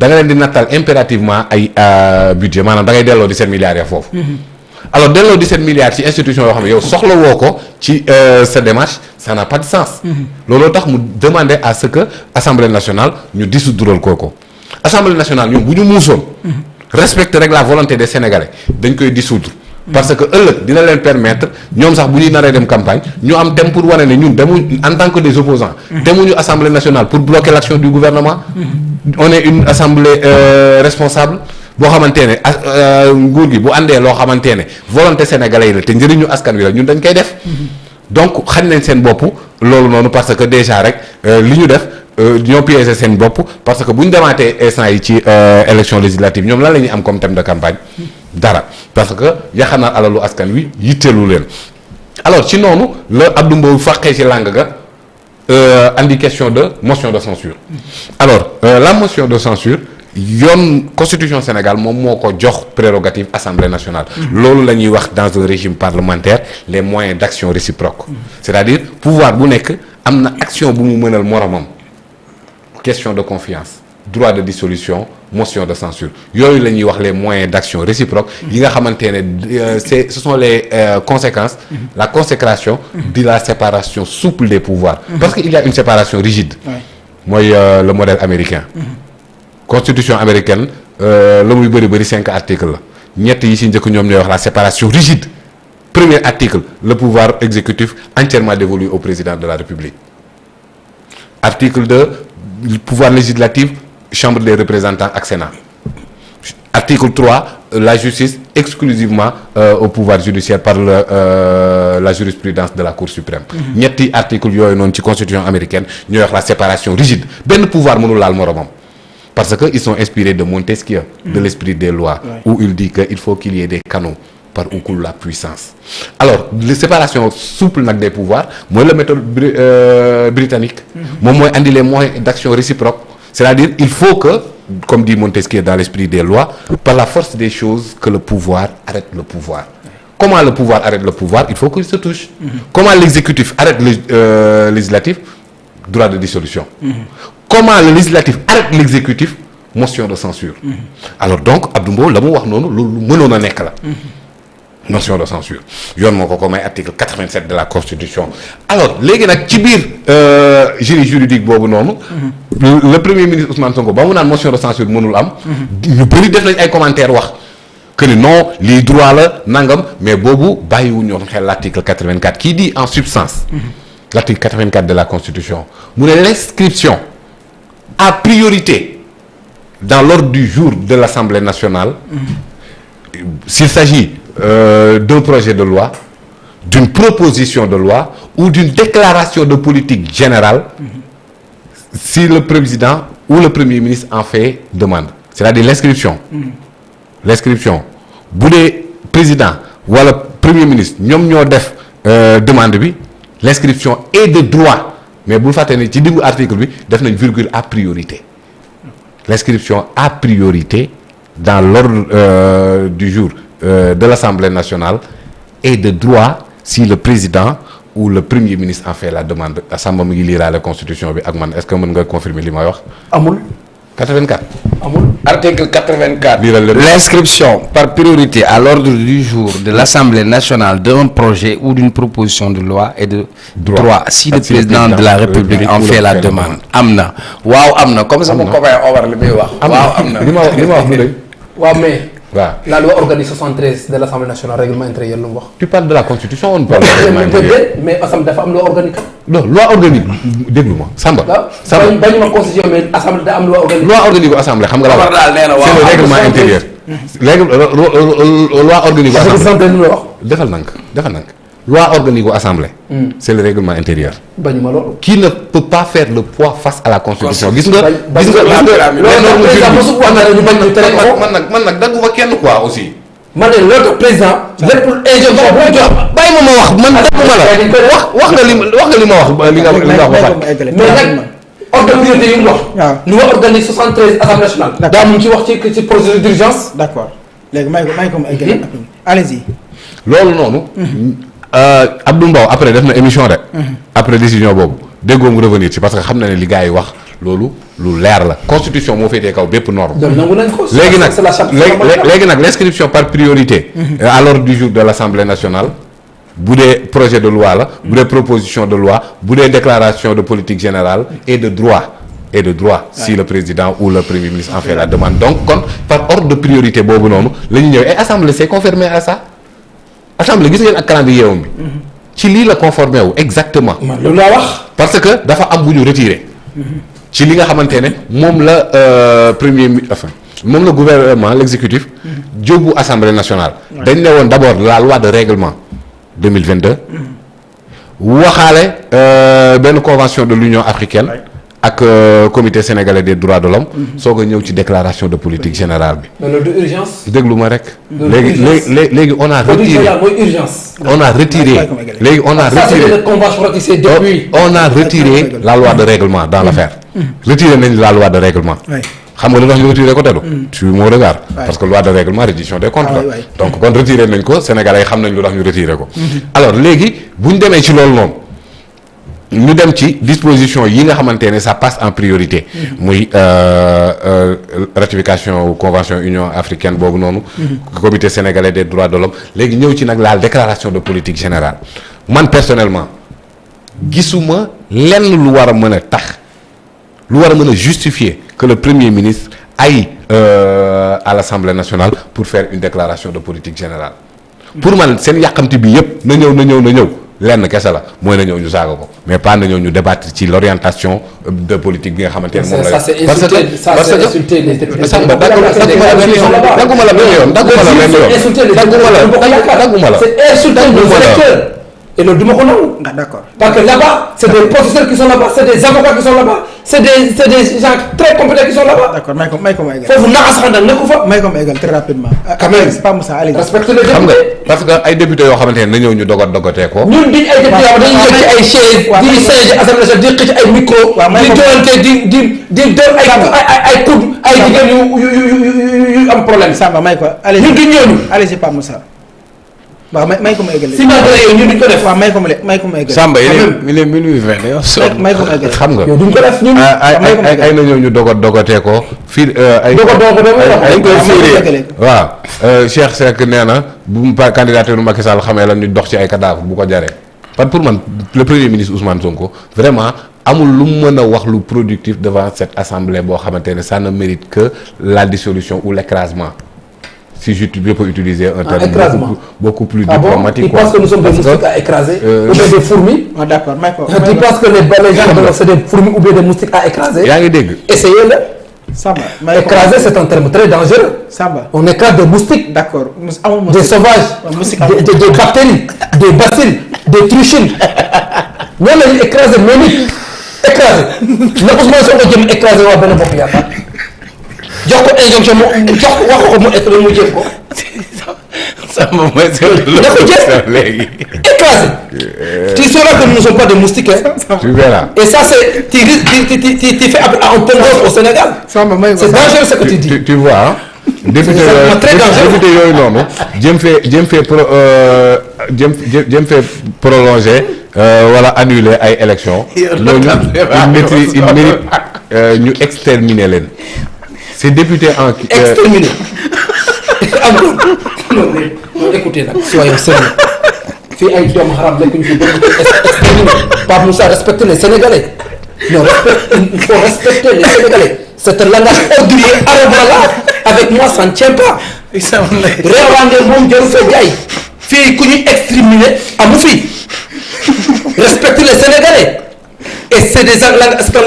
da nga leen di nattal impérativement ay budget maanaam da ngay delloo 17 milliards ya foofu. alors delloo 17 milliards ci institution yoo xam ne yow soxla woo ko ci sa démarche ça n'a pas de sens. looloo tax mu demander à ce que assemblée nationale ñu dissoudre ko assemblée nationale ñoom bu ñu muusoon. respecter rek la volonté des sénégalais dañ koy dissoudre. parce que ëllëg dina leen permettre ñoom sax bu ñuy naree dem campagne ñu am dem pour wane ne ñun demuñ en tant que des opposants demuñu assemblée nationale pour bloquer l'action du gouvernement. on est une assemblée responsable boo xamante ne nguur gi bu àndee loo xamante ne volonté sénégalais yi la te njëriñu askan wi la ñun dañ koy def. donc xañ nañ seen bopp loolu noonu parce que déjà rek li ñu def ñoo piégé seen bopp parce que bu ñu demaatee instant yi ci élection législative ñoom lan la ñuy am comme thème de campagne. dara parce que yaxanaar alalu askan wi yitteelu leen alors ci noonu la Abdou Mbow fàqee ci làng ga andi question de motion de censure alors la motion de censure yoon constitution Sénégal moom moo ko jox prérogative assemblée nationale loolu la ñuy wax dans un régime parlementaire les moyens d'action réciproque c'est-à-dire pouvoir bu nekk am na action bu mu mënal moromam question de confiance droit de dissolution motion de censure yooyu la ñuy wax les moyens d'action réciproque yi nga xamante ne ce sont les conséquences la consécration de la séparation souple des pouvoirs parce que il y a une séparation rigide mooy le modèle américain constitution américaine la muy bëri 5 articles la ñett yi ci njëkk ñoom ñooy wax la séparation rigide premier article le pouvoir exécutif entièrement dévolu au président de la République article 2 pouvoir législatif Chambre des représentants ak Sénat article 3 la justice exclusivement au pouvoir judiciaire par la jurisprudence de la Cour suprême ñetti article yooyu noonu ci constitution américaine ñooy wax la séparation rigide benn pouvoir mënul laal moromam parce que ils sont inspirés de Montesquieu de l'esprit des lois où il dit que il faut qu'il y ait des canaux par où coule la puissance alors la séparation souple nag des pouvoirs mooy la méthode britannique moom mooy andi les moyens d'action réciproque c'est-à-dire il faut que comme dit Montesquieu dans l'esprit des lois par la force des choses que le pouvoir arrête le pouvoir comment le pouvoir arrête le pouvoir il faut qu'il se touche comment l'exécutif arrête le législatif droit de dissolution comment le législatif arrête l'exécutif motion de censure alors donc Abdou Mbow la mu wax noonu loolu mënoon a nekk la motion de censure yoon moo ko may article 87 de la constitution alors léegi nag ci biir génie juridique boobu noonu le premier ministre Ousmane Sonko ba mu naan motion de censure mënul am ñu bëri def nañ ay commentaires wax que ni non lii droit la nangam mais boobu bàyyiwuñu woon xel l'article 84 qui dit en substance l'article 84 de la constitution mu ne l'inscription à priorité dans l'ordre du jour de l'Assemblée nationale s'il s'agit d'un projet de loi, d'une proposition de loi ou d'une déclaration de politique générale si le président ou le premier ministre en fait demande. C'est-à-dire l'inscription. L'inscription. Bu dee président wala premier ministre ñoom ñoo def demande bi l'inscription est de droit mais bul fàtte ne ci diggu article bi def nañ virgule à priorité. L'inscription à priorité dans l'ordre du jour de l'Assemblée nationale est de droit si le président ou le premier ministre en fait la demande Samba mu ngi lire la constitution bi ak man est-ce que mën nga confirmer li may wax. amul. 84. amul. Article 84. Lire L'inscription par priorité à l'ordre du jour de l'Assemblée nationale d'un projet ou d'une proposition de loi est de droit si le président de la République en fait la demande. am na waaw am na comme sama copain Omar li muy wax. waaw am na li ma wax lu dëgg. waaw mais. waaw la loi organique 73 de l'Assemblée nationale règlement intérieur lu mu wax. tu parles de la constitution on parle de règlement intérieur. mais assemblée dafa am loi organique. non loi organique déglu ma Samba. Samba bañu ma constitution mais assemblée da am loi organique. loi organique bu assemblée xam nga la Omar daal nee na waaw c'est le règlement intérieur. loi organique bu assemblée. defal nank loi organique bu assemblée. c'est le règlement intérieur. bañu ma loolu. qui ne peut pas faire le poids face à la constitution. gis nga man nag daggu fa kenn quoi aussi. man de loolu président. lépp injonction bu jox. bàyyi ma wax man daggu ma la wax nga li ma wax li nga wax ba pare. mais nag ordre de priorité yi mu wax. waaw loi organique 73 assemblée nationale. daa mun ci wax ci procédure d'urgence. d'accord léegi may ko mu eggale. allez-y. loolu noonu. Abdou Mbow après def na émission de. après décision boobu déggoo mu revenir ci parce que xam na ne li gars yi wax loolu lu leer la constitution moo féetee kaw bépp norme. nangu nañ ko. léegi nag l'inscription par priorité. à l'ordre du jour de l'Assemblée nationale. bu dee projet de loi la. bu dee proposition de loi bu dee déclaration de politique générale et de droit. Si le président ou le premier ministre en fait la demande donc kon par ordre de priorité boobu noonu la ñu ñëwee et assemblée c'est conformé à ça assemblée gis ngeen ak calendrier yeewam bi ci lii la conformé wu exactement. loolu laa wax. parce que dafa am bu ñu retiré. ci li nga xamante ne moom la premier enfin moom la gouvernement l'exécutif jóobu assemblée nationale. dañ ne woon d'abord la loi de règlement 2022. waxaale benn convention de l'Union africaine. ak comité sénégalais des droits de l'homme soog a ñëw ci déclaration de politique générale bi. mais loolu de urgence. déglu ma rek. léegi on a retiré mooy urgence. on a retiré léegi on a retiré on a retiré la loi de règlement dans l'affaire. retiré nañ la loi de règlement. xam nga lu tax ñu retiré ko teddu tu mon regard parce que loi de règlement reddition des comptes la donc kon retiré nañ ko sénégalais yi xam nañ lu tax ñu retiré ko. alors léegi bu ñu demee ci loolu noonu. ñu dem ci disposition yi nga xamante ne ça passe en priorité. muy ratification convention union africaine boobu noonu. comité sénégalais des droits de l'homme léegi ñëw ci nag la déclaration de politique générale man personnellement gisuma lenn lu war a mën a tax lu war a mën a justifier que le premier ministre aille à l'Assemblée nationale pour faire une déclaration de politique générale. pour man seen yàqamti bi yépp na ñëw. lenn kese la mooy na ñëw ñu saaga ko mais pas na ñëw ñu débattre ci l'orientation de politique bi nga xamante ne moom la. parce que insulter les députés. Samba dagguma la benn yoon c'est insulter nos électeurs et loolu du ma ko nangu. d'accord parce que là-bas c'est des professeurs qui sont là-bas c'est des avocats qui sont là-bas c'est des gens très compétents qui sont là-bas. d'accord may ko ma égal. foofu naxa sax nag nekku fa. may ko ma égal très rapidement. quand même pas Moussa allez. respecte les xam nga députés. parce que ay députés yoo xamante ne na ñëw ñu dogatee ko. ñun diñ ay députés yoo dañuy jël ci ay chaises. di siège assemblée nationale di xëcc ay micro. di doonte di door ay coude ay jigéen yu am problème. Samba may ko allez. ñun duñ ñooñu. allez pas Moussa. waaw may ko ma égal. si malgré yow ñun duñ ko def. waaw may ko ma égal. Samba il est minuit 20 d'ailleurs. may ko ma égal. xam nga yow duñ ko def ñun. ay na ñëw ñu dogatee ko fii ay waaw Cheikh Seck nee na bu candidature Macky Sall xamee la ñu dox ci ay cadavre bu ko jaree pour man le premier ministre Ousmane Sonko vraiment amul lu mu mën a wax lu productif devant cette assemblée boo xamante ne ça ne mérite que la dissolution ou l'écrasement si je peux utiliser un terme beaucoup plus diplomatique. Tu penses que nous sommes des moustiques à écraser ou bien des fourmis? Ah d'accord, tu penses que les gens c'est des fourmis ou bien des moustiques à écraser? yaa ngi dégg. Essayez-le. Samba. Écraser c'est un terme très dangereux. Samba. On écrase des moustiques. D'accord. Des sauvages. Des bactéries. Des bacilles. Des truchines. Nous on écraser monique. Écraser. Le Ousmane Sonko jëm écraser waa benn bopp yaakaar. jox ko injonction mu jox wax ko mu jëm ko. Samba mooy seen léegi. Écrasé. Tu sauras que nous ne sommes pas des moustiques. Tu verras. Et ça c'est tu fais appel à un tendance au Sénégal. C'est dangereux ce que tu dis. Tu vois député yooyu noonu jëm fee prolonger wala annuler ay élections. ñooñu il mérite ñu exterminer leen. Ces députés en exterminés. non écoutez nag soyons sérieux fii ay doomu xaram lañ ko ñu fi bëgg exterminer. Pape Moussa respecte les Sénégalais. Non, il faut respecter les Sénégalais. C'est un langage ordurier arrogant là avec moi ça ne tient pas. réewaange moom jarul fa jaay fii ku ñuy exterminer amu fi. Respecte les Sénégalais. Et c'est un langage de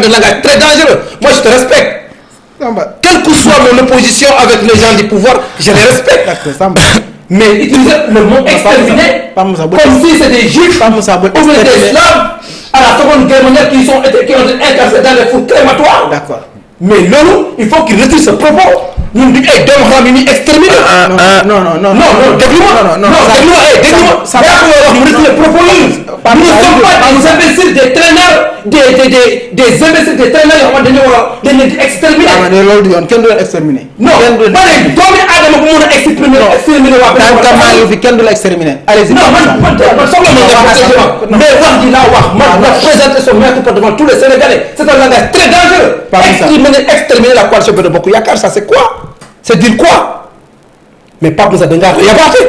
langage très dangereux. Moi je te respecte. Quelle que soit mon opposition avec les gens du pouvoir, je les respecte. Mais utiliser le mot exterminer comme si c'était des juifs ou des slaves à la Seconde Guerre mondiale qui ont été incarcérés dans les fours crématoires. D'accord. Mais loolu il faut qu'il retire ce propos. ñun duñ ay doomu xam ni exterminer. non déglu ma. déglu ma. yaa ko wax mu retire propos yooyu. Nous ne sommes pas des imbéciles, des traîneurs, des imbéciles, des traîneurs yoo xamante ne dañoo war a dañ leen di exterminer. waaw mais loolu du yoon kenn du leen exterminer. non ba léegi doomu aadama bu mun a exterminer waa benn tant que maa ngi fi kenn du la exterminer. allez-y. non man soxla ma mais wax ji laa wax man la présenter son maître devant tous les Sénégalais c'est un langage très dangereux. exterminer la coalition Benno Bokk Yaakaar ça c'est quoi? c'est dire quoi? mais Pape Moussa da ngaa yabaate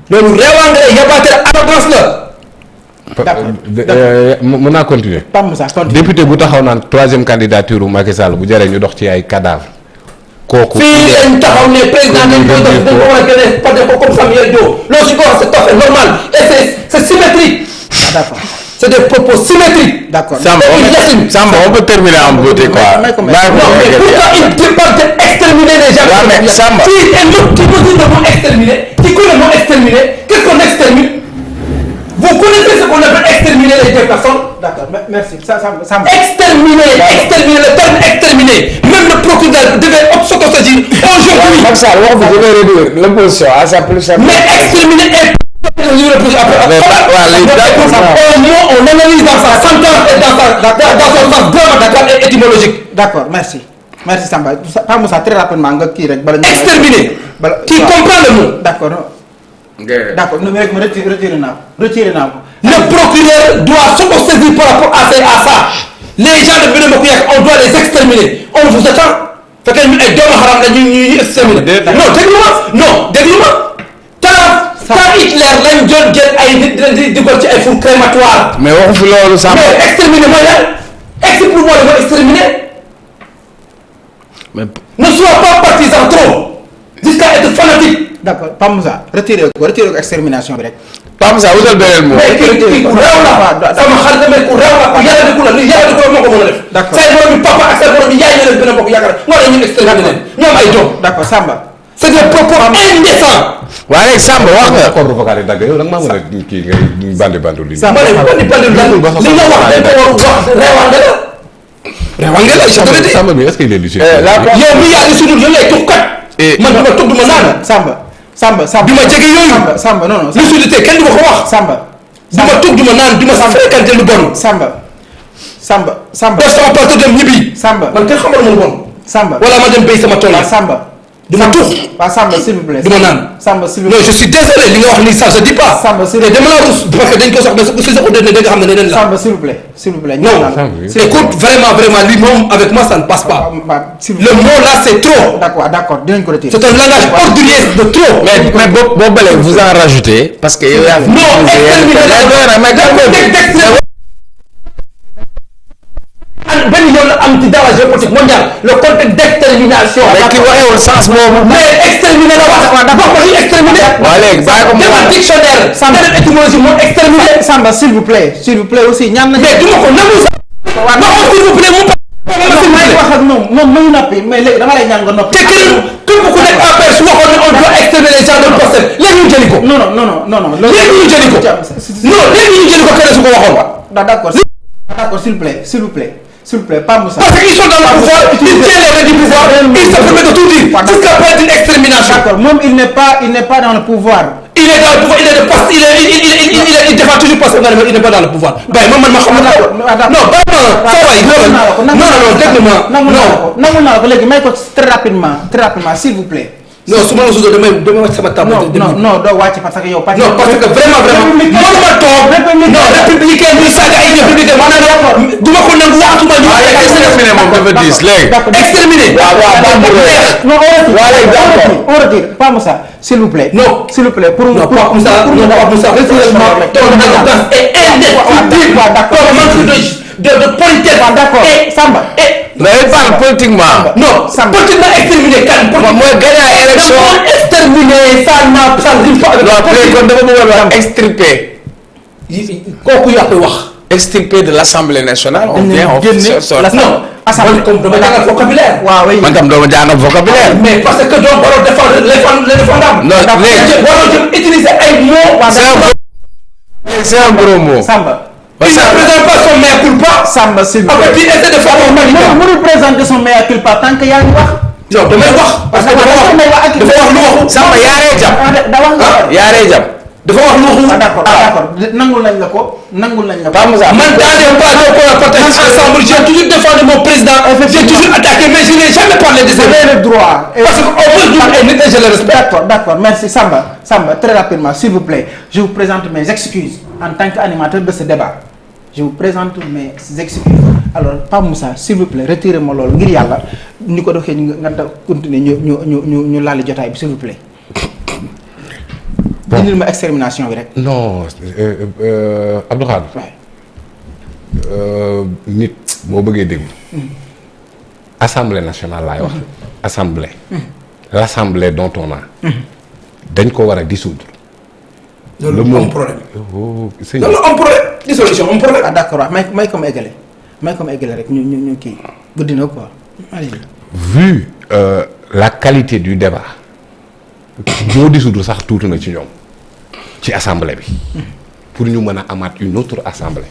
loolu réewande yabaate arrogance la. mën naa continuer. Pape Moussa continue. député bu taxaw naan troisième candidature Macky Sall bu jëree ñu dox ci ay cadavre kooku. fii lañ taxaw ne président dañ ko def dañ ko war a gën a porté ko comme Samuel Doe loolu si ko wax c'est tout à fait normal et c'est symétrique. d'accord. c'est des propos symétriques. d'accord. Samba, on peut terminer en beauté quoi. Non, mais pourquoi il déparle d'exterminer les gens? Ouais, mais Samba. Si tu me dis le mot exterminer, tu connais le mot exterminer, qu'est-ce qu'on extermine? Vous connaissez ce qu'on appelle exterminer les deux personnes? D'accord, merci. Exterminer, le terme exterminer. Même le procureur devait s'autosaisir aujourd'hui. Macky Sall wax bi dina réduire l'opposition à sa plus simple. Mais exterminer est on analyse dans sa sentence et dans son sens grammatical et étymologique. D'accord, merci Samba. Pape Moussa très rapidement nga kii rek. Exterminer. Qui comprend le mot. D'accord non mais retiré naa ko. Le procureur doit s'autosaisir par rapport à ça. Les gens de Benno Bokk Yaakaar on doit les exterminer. On vous attend. fekkee ñu ay doomu xaram la ñu exterminer. non déglu ma quand Hitler lañ jël ay nit di ko ci ay four crématoire. mais waxu fi loolu Samba. mais exterminer mooy lan explique-moi le mot exterminer. mais ne sois pas partisan trop jusqu'à être fanatique. D'accord Pape Moussa retiré ko extermination bi rek. Pape Moussa wutal beneen mot. mais kii ku réew la sama xarit mais ku réew la ku yàlla di ku la li yàlla di ko moo ko mën a def. D'accord say borom bi papa ak say borom bi yaay ñu leen Benno Bokk Yaakaar moo tax ñu exterminer leen ñoom ay doom. D'accord Samba. c'est des propos indécents. waaye léegi Samba wax nga. d'accord vocal yi dagg yow da nga maa mën a kii ngay bandi li Samba li nga wax dañ ko war wax réewande la. réewande la je te le dis. Samba bi est-ce qu'il est lucide. yow mi yaa ngi sudul yow lay tux kat. man dama tudd ma naan. Samba du ma jege yooyu. Samba non lucidité kenn du ma ko wax. Samba du ma tug du ma naan du ma fréquenté lu bon. Samba def sama porte dem ñibbi. Samba man kenn xamal ma lu bon. Samba wala ma dem béy sama tool yi. Samba du ma tux. waaw Samba s'il vous plaît. du ma naan. Samba s'il vous non plaît. je suis désolé li nga wax nii ça se dit pas. Samba s'il vous te plaît. dama la rus parce que dañ ko sax ba si sa ko dégg nga xam ne leneen la. Samba s'il vous plaît. non écoute vraiment lii moom avec moi ça ne passe pas. le mot là c'est trop. D'accord dinañ ko retirer. c'est un langage ordurier de trop. mais boo bële vous en rajoutez parce que yow yaa fi. non benn yoon la am ci dans la géopolitique mondiale le contexte d'extermination. mais ki waxewul sens boobu. mais exterminer la wax. wax ko ci exterminer. waaw léegi bàyyi ko mu demal dictionnaire. beneen étymologie moo exterminer. Samba s'il vous plaît aussi ñaan nañu. mais du ma ko nangu sax. non s'il vous plaît mu may wax ak moom muy noppi mais léegi dama lay ñaan nga noppi. te képp ku nekk APR su waxoon ne on doit exterminer les gens de Pastef léegi ñu jëli ko. non. léegi ñu jëli ko. non léegi ñu jëli ko keneen su ko waxoon. d'accord s'il vous plaît Pape Moussa. parce qu'ils sont dans le pouvoir ils tiennent les rênes du pouvoir ils se permettent de tout dire jusqu'à faire une extermination. D'accord moom il n'est pas dans le pouvoir. il est dans le pouvoir il est de poste il défend toujours poste il n'est pas dans le pouvoir. bàyyi ma xam na ko. non nangu naa ko léegi may ko très rapidement s'il vous plaît. non su ma la sudoo damay wàcc sama table. non doo wàcc parce que yow. non parce que vraiment mënuma toog. non républicain bi saaga ay républicain maanaam du ma ko nangu waxatuma ñu. waaw léegi exterminé moom dafa diis léegi. exterminé. on retire Pape Moussa s'il vous plaît. non s'il vous plaît pour Pape Moussa est indescriptible. de politesse. d'accord Samba. mais il parle politiquement. non politiquement exterminé kan. mooy gagné ay élection. exterminé ça ne rime pas avec. non après kon dafa bëggoon wax extirpé. kooku yaa koy wax. extirpé de l'Assemblée nationale. on vient on fait non. assemblée comme dama jàngal vocabulaire. waaw oui man tam doo ma jàngal vocabulaire. mais parce que donc waroo défendre les défendables. non léegi waroo jëm utiliser ay mots. c'est un gros mot. Samba. il ne présente pas son mea culpa. Samba s'il vous plaît. après il essaie de faire un mandat. mënul présenter son mea culpa tant que yaa ngi wax. non damay wax. parce que dafa wax lu waxu. Samba yaaree jam. da wax nga. yaaree jam. dafa wax lu ah d'accord nangul nañ la ko. Pape Moussa man dans les plateaux pour la partager ensemble j'ai toujours défendu mon président. J'ai toujours attaqué mais je n'ai jamais parlé de ça. Vous avez le droit. Parce que au moins je le respecte. D'accord merci Samba très rapidement s'il vous plaît je vous présente mes excuses en tant qu'animateur de ce débat je vous présente mes excuses alors Pape Moussa s'il vous plaît retirez-moi loolu ngir yàlla ni ko doxee nga continuer ñu laali jotaay bi s'il vous plaît. Bon. dindil ma extermination bi rek. non Abdou Khadre. nit boo bëggee déglu. assemblée nationale laay wax. assemblée. l'assemblée dont on a. dañ ko war a dissoudre. loolu am problème. sëñ loolu am problème dissolution am problème. ah d'accord waaw may comme eggale rek ñu kii guddi na quoi. allez. vu la qualité du débat ñoo dissoudre sax tuuti na ci ñoom ci assemblée bi pour ñu mën a amaat une autre assemblée.